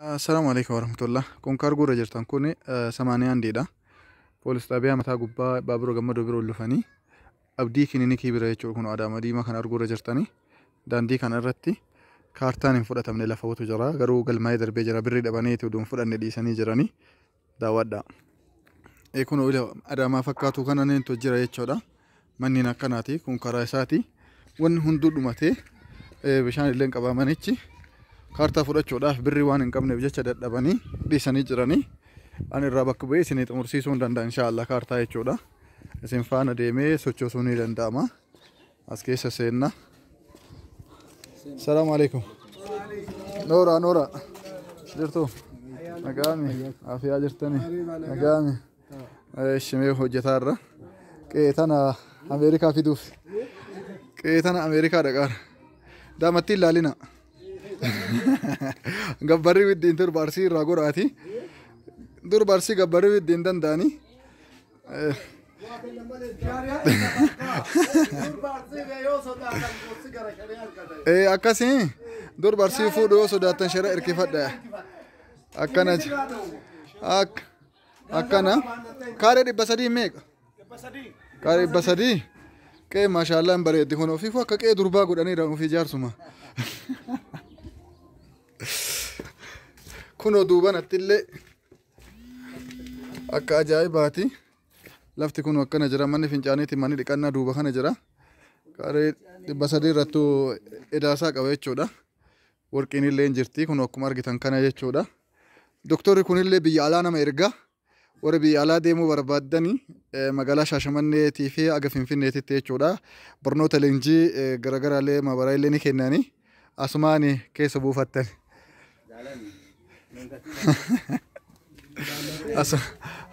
Assalaamu alaikum warahmatullah. Kun kaargoorra jirtan kun samaaniyaa andiidha. Poolis xaabiyaa mataa gubbaa baabura gammadoo bira ol dhufanii abdii kilinikii bira jechuudha kun adaama diimaa kan arguurra jirtanii daandii kana irratti kaartaan hin fudhatamne lafa watu jira garuu galmaa'ee darbee jira birrii dhabaniiti oduun fudhanne dhiisanii jiranii daawwadha. Kun adaamaa fakkaatu kana neentu jira jechuudha. Manneen akkanaati kun karaa isaati. Wanni hunduu dhumatee bishaan illee hin qabaa manichi. Kaartaa fudhachuudhaaf birrii waan hin qabneef jecha dadhabanii dhiisanii jiranii. Ani irraa bakka bu'ee isinii xumursiisuu hin danda'a inshaallah kaartaa jechuudha. Isin faana deemee sochoosuu ni danda'ama. As keessa seenna. Salaamu alaikum. Noora noora. Jirtu? Nagaami. Afiyaa jirtani. Nagaami. Shimee hojjetaa irra. Qe'ee tana Ameerikaa fiduuf. Qe'ee tana Ameerikaa dhaqaara. Daamattiin ilaalina. Gabbarri widdiin durba arsii irraa goraati. Durba arsii gabbarri widdiin danda'anii. Akkasii durba arsii fuudhu yoo sodaattan shara hirkifadha. Akkana akkana kaaree 300 meeqa? Kaaree 300 qe'ee maashaallah hin bareeddi kun ofiifuu akka qe'ee durbaa godhaniira ofii jaarsuma. Kunoo duubanatti illee akka ajaa'ibaati. Lafti kun akkana jira manni fincaaniitti manni dhiqannaa duuba kana jira. Kaaree 300 irrattuu edaasaa qaba jechuudha. Warqiin illee hin jirti kun akkuma argitan kana jechuudha. Doktorri kunillee biyya alaa nama erga. Warri biyya alaa deemuu barbaaddanii magaalaa Shaashamanneetii fi aga Finfinneetitti jechuudha. Barnoota leenjii garaagaraallee maabaraa illee ni kennanii asumaan keessa buufattan.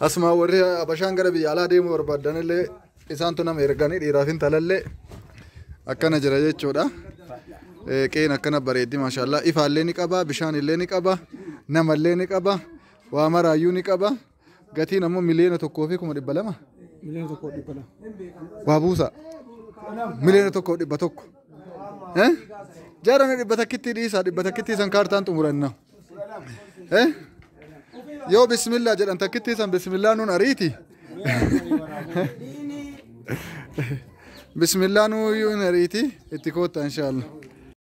Asumaan warri Habashaan gara biyya alaa deemuu barbaaddan illee isaantu nama erganii dhiiraaf intalallee akkana jira jechuudha. Qe'een akkana bareeddi maashaallah. Ifaallee ni qaba, bishaan illee ni qaba, namallee ni qaba, waa maraayyuu ni qaba. Gatiin ammoo 1,200,000. 1,200,000. Waa buusa. 1,100,000. Jaarana dhibba takkitti dhiisaa dhibba takkitti san kaartaan xumuranna. Yoo bismillaa jedhan takkitti san bismillaa nuun ariiti. Bismillaa nuun ariiti itti koottaa inshaallah.